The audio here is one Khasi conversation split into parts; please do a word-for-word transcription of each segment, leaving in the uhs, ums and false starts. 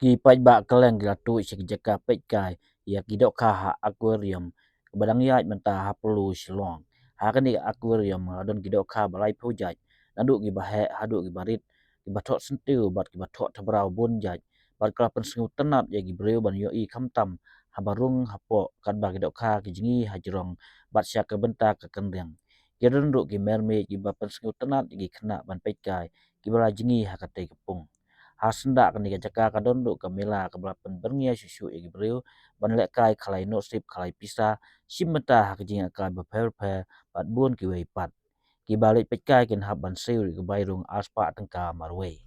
Ki paidbah kylleng ki la tuid sha ki jaka peit kai ïa ki dohkha ha aquarium kaba dang ïaid mynta ha Polo, Shillong. Ha kane ka aquarium la don ki dohkha ba laiphew jait, naduh kiba heh haduh kiba rit, kiba thoh syntiew bad kiba thoh thabraw bun jait, bad ka la pynsngewtynnat ïa ki briew ban ïohi khamtam haba rung hapoh katba ki dohkha ki jngi hajrong bad sha ka bynta ka kynriang. Ki don ruh ki mermaid kiba pynsngewtynnat ïa ki khynnah ban peit kai kiba la jngi ha katei ka pung. Ha syndah kane ka jaka ka don ruh ka mela kaba la pynbyrngia shuh shuh ïa ki briew ban lehkai khalai nohsip khalai pisa, shim bynta ha ka jingïakai bapher bapher bad bun kiwei pat. Kiba leit peit kai kin hap ban siew ïa ka bai rung arspah tyngka marwei.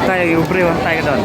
Tayo, yung pre, tayo doon.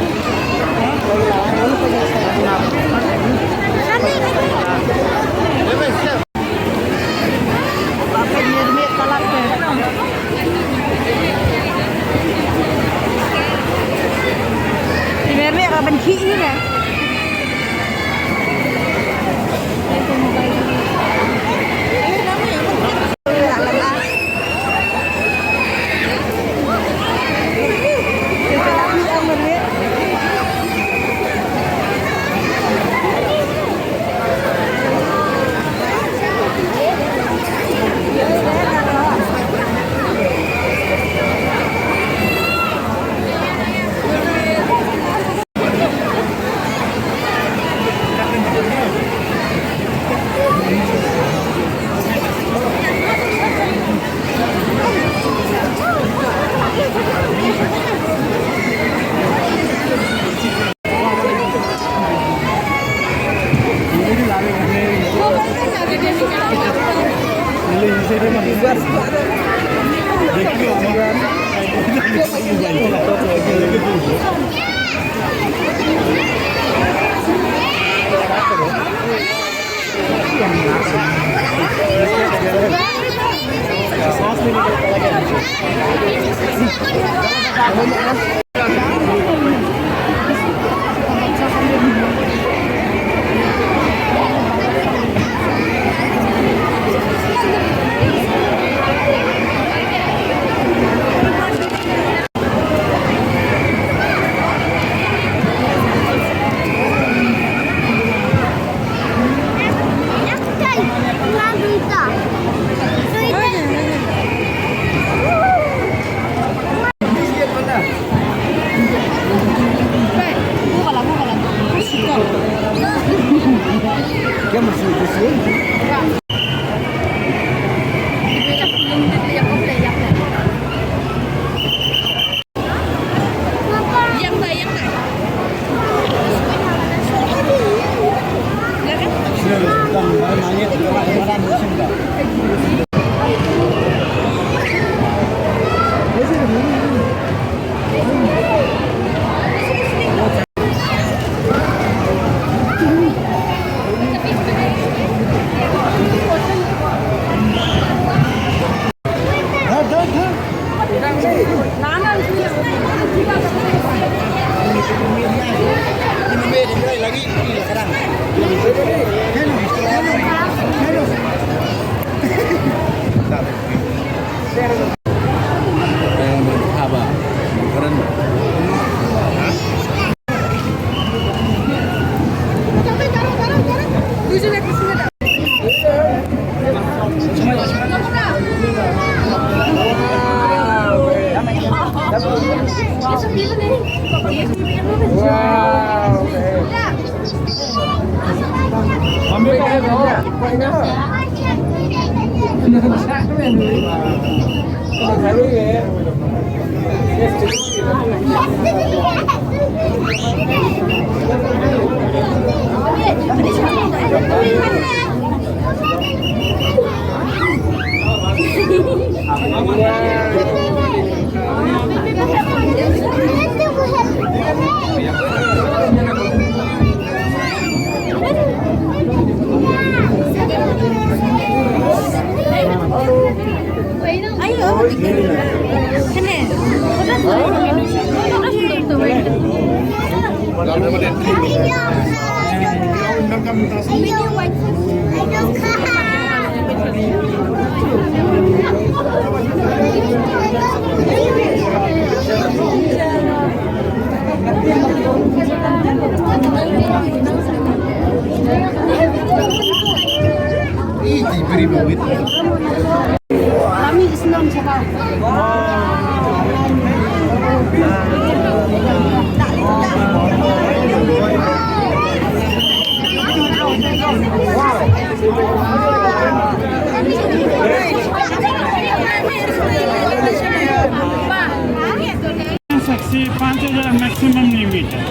Sexy, पाँच हज़ार maximum limit है।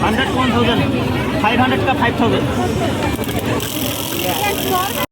Hundred one thousand, five hundred का five thousand।